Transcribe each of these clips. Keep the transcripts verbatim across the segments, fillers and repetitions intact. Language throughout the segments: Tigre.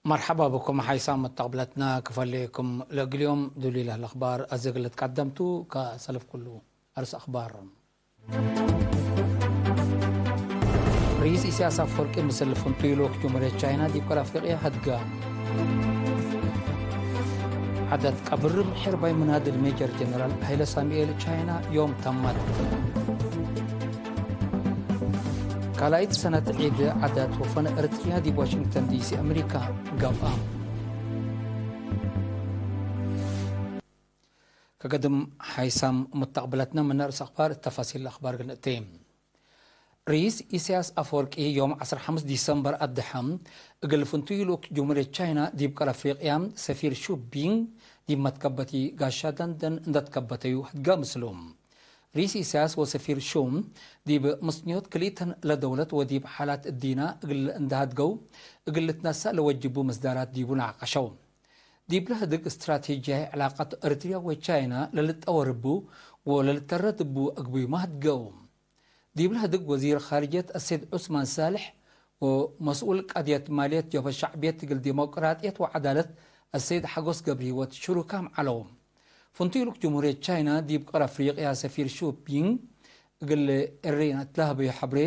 መርሐባ ብኩም ሓይሳም መተቅብለትና ክፈሌኩም። ለእግል ዮም ዱሊለ ለአኽባር አዜ እግል ልትቀደም ቱ። ከሰልፍ ኩሉ አርስ አኽባር። ርኢስ ኢሳያስ አፈወርቂ ምስል ፍንቱይ ልኡክ ጅምሁርየት ቻይና ዲብ ቀር አፍሪቅያ ሀድጋ። ዐዳት ቀብር ምሕርባይ ምናድል ሜጀር ጀነራል ሀይለ ሳሙኤል ቻይና ዮም ተመት። ካልኣይት ሰነት ዒድ ዐዳት ወፈን ኤረትርያ ዲብ ዋሽንግተን ዲሲ አሜሪካ ገብአ። ከገድም ሓይሳም ሙተቅብለትነ ምን ርእስ አኽባር እት ተፋሲል አኽባር ግንእቴ። ርኢስ ኢሳያስ አፈወርቂ ዮም ዐስር ሐምስ ዲሰምበር አድሐ እግል ፍንቱይ ልኡክ ጅምሁርየት ቻይና ዲብ ቀር አፍሪቅያ ሰፊር ሹ ቢንግ ዲብ መትከበት ጋሻ ደንደን እንደ ትከበተዩ ህድጋ ምስሉ። ርኢስ ኢሳያስ ወሰፊር ሹ ዲብ ምስንዮት ክልኢተን ለደውለት ወዲብ ሓላት እዲና እግል እንደ ሀድገው እግል ልትነሰእ ለወጅቡ ምስዳራት ዲቡ ነአቀሸው። ዲብለ ህድግ እስትራቴጂያይ ዕላቀት ኤረትርያ ወቻይና ለልጠወር እቡ ወለልተረድ እቡ አግቡይመ ህድገው። ዲብለ ህድግ ወዚር ካርጅየት አሰይድ ዑስማን ሳልሕ ወመስኡል ቀድየት ማልየት ጀብሀት ሸዕብየት እግል ዲሞቅራጥየት ወዐዳለት አሰይድ ሐጎስ ገብረሂወት ሽሩካም ዐለው። ፍንቱይ ልኡክ ጅምሁርየት ቻይና ዲብ ቀር አፍሪቅያ ሰፊር ሹ ቢንግ እግል ኤረትርያ እት ለሀበዩ ሐብሬ፣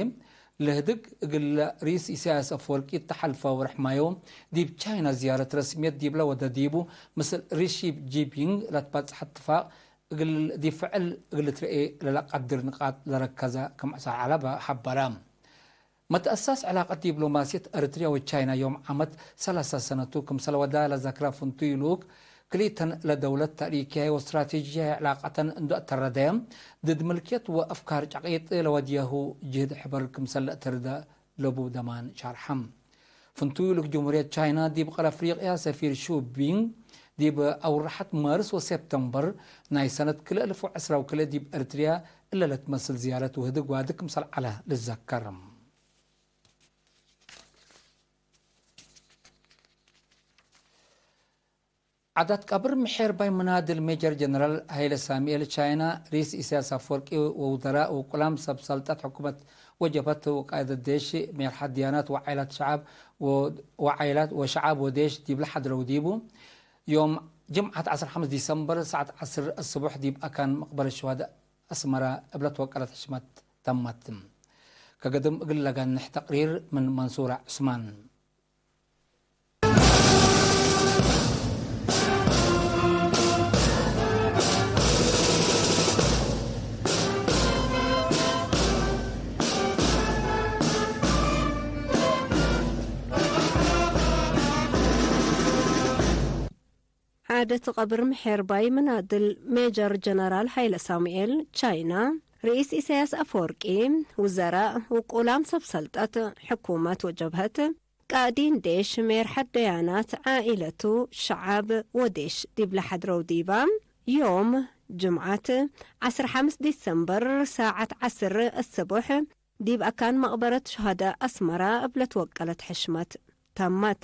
ለህድግ እግል ርኢስ ኢሳያስ አፈወርቂ እተ ሐልፈ ወርሕ ማዮ ዲብ ቻይና ዝያረት ረስምየት ዲብለ ወደ ዲቡ፣ ምስል ሪ ሺ ጂንፒንግ ለትበጽሐ እትፋቅ እግል ዲብ ፍዕል እግል ልትረኤ ለለቀድር ንቃጥ ለረከዘ ክም ዐለ ሐበረ። መትአሳስ ዕላቀት ዲፕሎማስየት ኤረትርያ ወቻይና ዮም ዓመት ሰላሳ ሰነቱ ክምሰል ወዳ ለዘክረ ፍንቱይ ልኡክ፣ ክልኢተን ለደውለት ታእሪክያይ ወስትራቴጂያይ ዕላቀተን እንዶ አተረደ፣ ድድ ምልክየት ወአፍካር ጨቂጥ ለወድየሁ ጅህድ ሕበር ክምሰል ለአተርደ ለቡ ደማን ሻርሐ። ፍንቱይ ልኡክ ጅምሁርየት ቻይና ዲብ ቀር አፍሪቅያ ሰፊር ሹ ቢንግ፣ ዲብ አውራሐት ማርስ ወሴፕተምበር ናይ ሰነት ክልኤ አልፍ ወዐስራ ወክልኤ ዲብ ኤረትርያ እለ ለትመስል ዝያረት ወህድግ ዋዲ ክምሰል ዐለ ልዘከር። ዐዳት ቀብር ምሔርባይ ምናድል ሜጀር ጀነራል ሀይለ ሳሙኤል ቻይና፣ ርኢስ ኢሳያስ አፈወርቂ ወውዘራእ ወቁላም ሰብ ሰልጠት ሕኩመት ወጀብሀት ወቃእደት ዴሽ፣ ሜርሐት ድያናት ወዓይላት ሸዐብ ወ-፣ ወዓይላት ወሸዐብ ወዴሽ ዲብለ ሐድረው ዲቡ፣ ዮም ጅምዐት ዐስር ሐምስ ዲሰምበር ሰዓት ዐስር አስቡሕ ዲብ አካን መቅበረት ሸዋደ አስመረ እብለ ትወቀለት ሕሽመት ተመት። ከገድም እግል ለገንሕ ተቅሪር ምን መንሱረ ዑስማን። ዐደት ቀብር ምሔርባይ ምናድል ሜጀር ጀነራል ሀይለ ሳሙኤል ቻይና፣ ርኢስ ኢሳያስ አፈወርቂ፣ ውዘራእ ወቁላም ሰብ ሰልጠት ሕኩመት ወጀብሀት፣ ቃእዲን ዴሽ፣ ሜርሐት ደያናት፣ ዓኢለቱ፣ ሸዐብ ወዴሽ ዲብለ ሐድረው ዲባ፣ ዮም ጅምዐት ዐስር ሐምስ ዲሰምበር ሳዐት ዐስር አስቡሕ ዲብ አካን መቅበረት ሸሃደ አስመረ እብ ለትወቀለት ሕሽመት ተመት።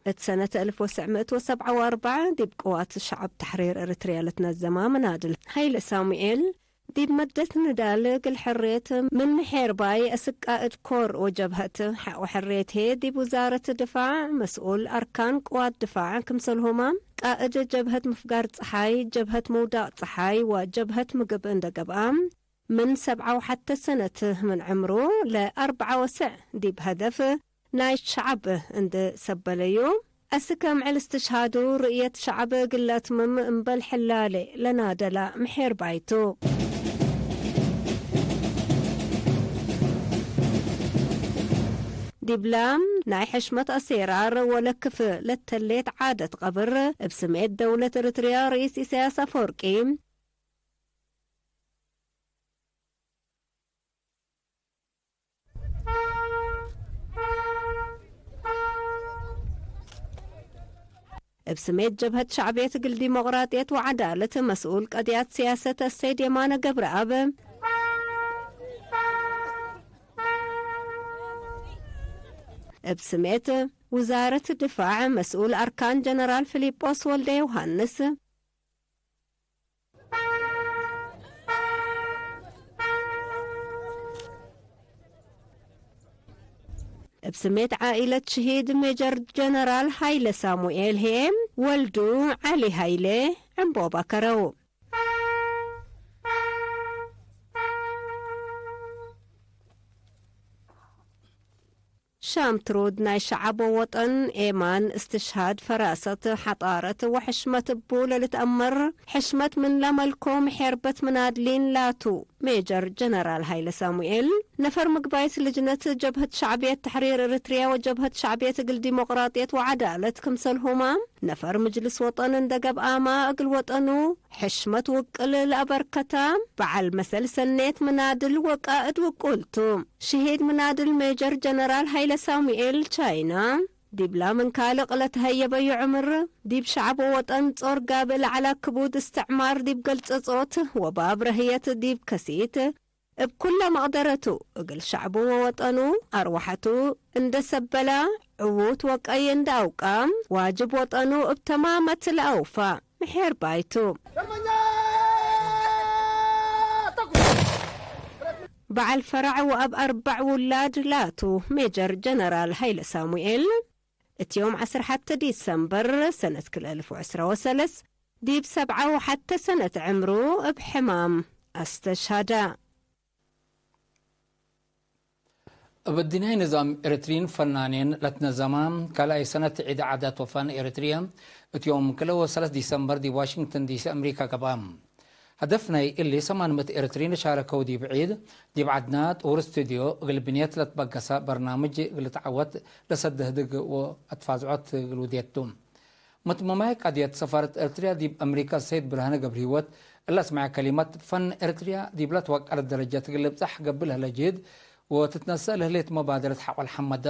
እት ሰነት አልፍ ወትሰዕ ምእት ወሰብዓ ወአርበዕ ዲብ ቅዋት ሸዐብ ተሕሪር ኤረትርያ ለትነዘማ ምናድል ሀይለ ሳሙኤል፣ ዲብ መደት ንዳል እግል ሕርየት ምን ምሔርባይ እስክ ቃእድ ኮር ወጀብሀት ሐቆ ሕርየት ህዬ፣ ዲብ ውዛረት ድፋዕ መስኡል አርካን ቅዋት ድፋዕ፣ ክምሰልሁመ ቃእድ ጀብሀት ምፍጋር ጸሓይ፣ ጀብሀት መውዳቅ ጸሓይ ወጀብሀት ምግብ እንደ ገብአ፣ ምን ሰብዓ ወሐተ ሰነት ምን ዕምሩ ለአርበዓ ወስዕ ዲብ ሀደፍ ናይ ሸዐብ እንዴ ሰበለዩ፣ አስክ አምዕል እስትሽሃዱ ርእየት ሸዐብ እግል ለአትምም እምበል ሕላሌ ለናደላ ምሔርባይ ቱ። ዲብላም ናይ ሕሽመት አሴራር ወለክፍ ለተሌት ዓደት ቀብር፣ እብ ስሜት ደውለት ኤረትርያ ርኢስ ኢሳያስ አፈወርቂ፣ እብ ስሜት ጀብሀት ሸዕብየት እግል ዲሞቅራጥየት ወዐዳለት መስኡል ቀድያት ስያሰት አሰይድ የማነ ገብረአብ፣ እብ ስሜት ውዛረት ድፋዕ መስኡል አርካን ጀነራል ፊሊጶስ ወልደ ዮሃንስ፣ እብ ስሜት ዓኢለት ሽሂድ ሜጀር ጀነራል ሀይለ ሳሙኤል ህዬ፣ ወልዱ ዐሊ ሀይለ ዕምቦባ ከረው። ሻም ትሩድ ናይ ሸዐብ ወወጠን ኤማን፣ እስትሽሃድ፣ ፈራሰት፣ ሐጣረት ወሕሽመት እቡ ለልትአመር፣ ሕሽመት ምን ለመልኮ ምሔርበት ምናድሊን ላቱ። ሜጀር ጀነራል ሀይለ ሳሙኤል፣ ነፈር ምግባይት ልጅነት ጀብህት ሸዕብየት ተሕሪር ኤረትርያ ወጀብህት ሸዕብየት እግል ዲሞቅራጥየት ወዐዳለት ክምሰልሁመ፣ ነፈር ምጅልስ ወጠን እንደ ገብአመ፣ እግል ወጠኑ ሕሽመት ውቅል ለአበርከተ፣ በዐል መሰል ሰኔት ምናድል ወቃእድ ውቁል ቱ። ሽሂድ ምናድል ሜጀር ጀነራል ሀይለ ሳሙኤል ቻይና፣ ዲብላ ምን ካልቅ ለተሀየበዩ ዕምር፣ ዲብ ሸዐብ ወወጠን ጾር ጋብእ ለዐለ ክቡድ እስትዕማር ዲብ ገልጸጾት ወበአብረህየት ዲብ ከሲት፣ እብ ኩለ መቅደረቱ እግል ሸዕቡ ወወጠኑ አርወሐቱ እንደ ሰበላ፣ ዕዉት ወቀይ እንደ አውቃ፣ ዋጅብ ወጠኑ እብ ተማመት ለአውፋ ምሔር ባይቱ። በዐል ፈረዕ ወአብ አርበዕ ውላድ ላቱ ሜጀር ጀነራል ሀይለ ሳሙኤል፣ እት ዮም ዐስር ሐተ ዲሰምበር ሰነት ክልኤ አልፍ ወዕስራ ወሰለስ፣ ዲብ ሰብዓ ወሐተ ሰነት ዕምሩ እብ ሕማም አስተሽሀደ። እብ እድንያይ ንዛም ኤረትርዪን ፈናኔን ለትነዘመ ካልኣይ ሰነት ዒድ ዓዳት ወፈን ኤረትርየ፣ እት ዮም ክልኤ ወሰለስ ዲሰምበር ዲብ ዋሽንግተን ዲሲ አምሪካ ገብአ። ሀደፍ ናይ እሊ ሰማን ምእት ኤረትርዪን ሻረከው ዲብ ዒድ፣ ዲብ ዐድና ጥሁር ስቱድዮ እግል ብንየት ለትበገሰ በርናምጅ እግል ልትዐወት ለሰደህድግ ወአትፋዝዖት እግል ውዴት ቱ። መትመማይ ቃድየት ሰፋረት ኤረትርያ ዲብ አምሪካ ሰይድ ብርሃነ ገብረሂወት እለ አስመዐ ከሊመት፣ ፈን ኤረትርያ ዲብለ ትወቀለት ደረጀት እግል ልብጸሕ ገብእ ለህለ ጅህድ ወትትነሰእ ለህሌት መባደረት ሐቆል ሐመደ፣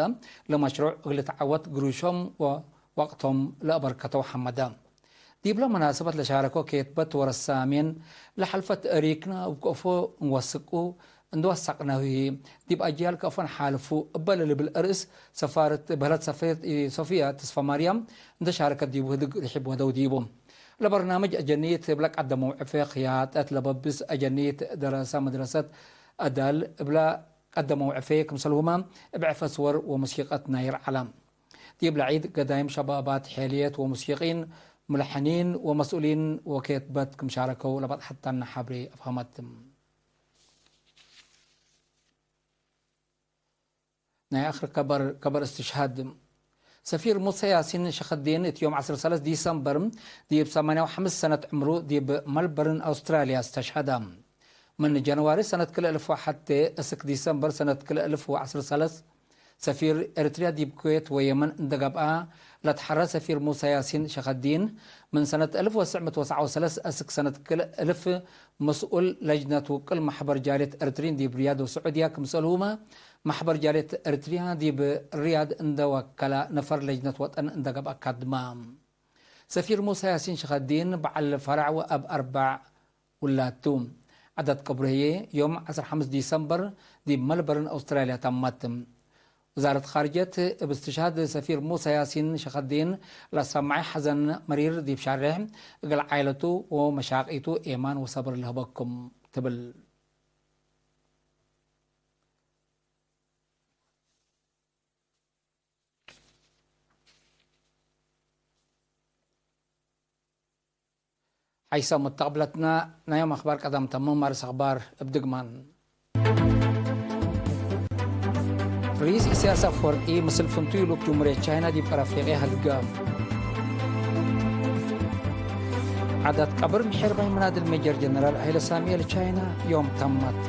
ለመሽሩዕ እግል ልትዐወት ግሩሾም ወወቅቶም ለአበርከተው ሐመደ። ዲብለ መናሰበት ለሻረኮ ኬትበት ወረሳሜን፣ ለሐልፈት እሪክነ እብ ከአፎ እንወስቁ፣ እንዴ ወሰቅነ ህይ፣ ዲብ አጅያል ከአፎ ነሓልፉ እበ ለልብል እርእስ ሰፋረት በህለት ሰፈ-፣ ሶፍያ ተስፋማርያም እንዴ ሻረከት ዲቡ ህድግ ርሒብ ወደው ዲቡ። ለበርናምጅ አጀኒት እብለ ቀደመው ዕፌ ክያጠት ለበብስ አጀኒት ደረሰ መድረሰት አዳል እብለ ቀደመው ዕፌ ክምሰልሁመ እብ ዕፌ ስወር ወሙሲቀት ናይር ዐለ። ዲብለ ዒድ ገዳይም ሸባባት፣ ሔልየት ወሙሲቂን፣ ሙልሐኒን ወመስኡሊን ወኬትበት ክም ሻረከው ለበጽሐተነ ሐብሬ አፍሀመት። ናይ አክር ከበር፣ ከበር እስትሽሃድ። ሰፊር ሙሰ ያሲን ሸኸዲን እት ዮም ዐስር ሰለስ ዲሰምበር ዲብ ሰማንያ ወሐምስ ሰነት ዕምሩ ዲብ መልበርን አውስትራልያ እስተሽሀደ። ምን ጀንዋሪ ሰነት ክልኤ እልፍ ወሐቴ እስክ ዲሰምበር ሰነት ክልኤ እልፍ ወዐስር ሰለስ ሰፊር ኤረትርያ ዲብ ኩዌት ወየመን እንደ ገብአ ለትሐረ ሰፊር ሙሳ ያሲን ሸኸዲን፣ ምን ሰነት አልፍ ወትስዕ ምእት ወትስዓ ወሰላስን እስክ ሰነት ክልኤ እልፍ መስኡል ለጅነት ውቅል መሕበር ጃልየት ኤረትርዪን ዲብ ሪያድ ወስዑድያ ክምሰልሁመ፣ መሕበር ጃልየት ኤረትርያ ዲብ ሪያድ እንደ ወከለ ነፈር ለጅነት ወጠን እንደ ገብአ ካድመ። ሰፊር ሙሳ ያሲን ሸኸዲን በዐል ፈረዕ ወአብ አርበዕ ውላድ ቱ። ዓዳት ቀብሩ ህዬ ዮም ዐስር ሐምስ ዲሰምበር ዲብ መልበርን አውስትራልያ ተመት። ወዛረት ኻርጀት እብ እስትሽሃድ ሰፊር ሙሳ ያሲን ሸኸዲን ለሰመዐ ሐዘን መሪር ዲብ ሻሬሕ፣ እግል ዓኢለቱ ወመሻቂቱ ኤማን ወሰብር ለህበኩም ትብል። ሐይሰ ሙተቅብለትና ናይ ዮም አኽባር ቀደም ተምም። አርስ አኽባር እብ ድግማን። ርኢስ ኢሳያስ አፈወርቂ ምስል ፍንቱይ ልኡክ ጅምሁርየት ቻይና ዲብ ቀር አፍሪቅያ ሀልገ። ዓዳት ቀብር ምሒርባይ ምናድል ሜጀር ጀነራል ሀይለ ሳሙኤል ቻይና ዮም ተመት።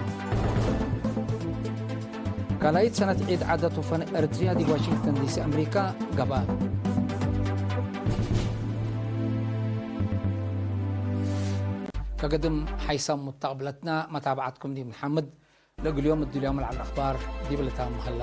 ካልኣይት ሰነት ዒድ ዓዳት ወፈን ኤረትርያ ዲብ ዋሽንግተን ዲሲ አምሪካ ገብአ። ከግድም ሐይሰ ሙተቅብለትና መታብዐትኩም ዲብ ንሓምድ። ለእግል ዮም እድልዮም ለዐለ አኽባር ዲብ ልታም ሀላ።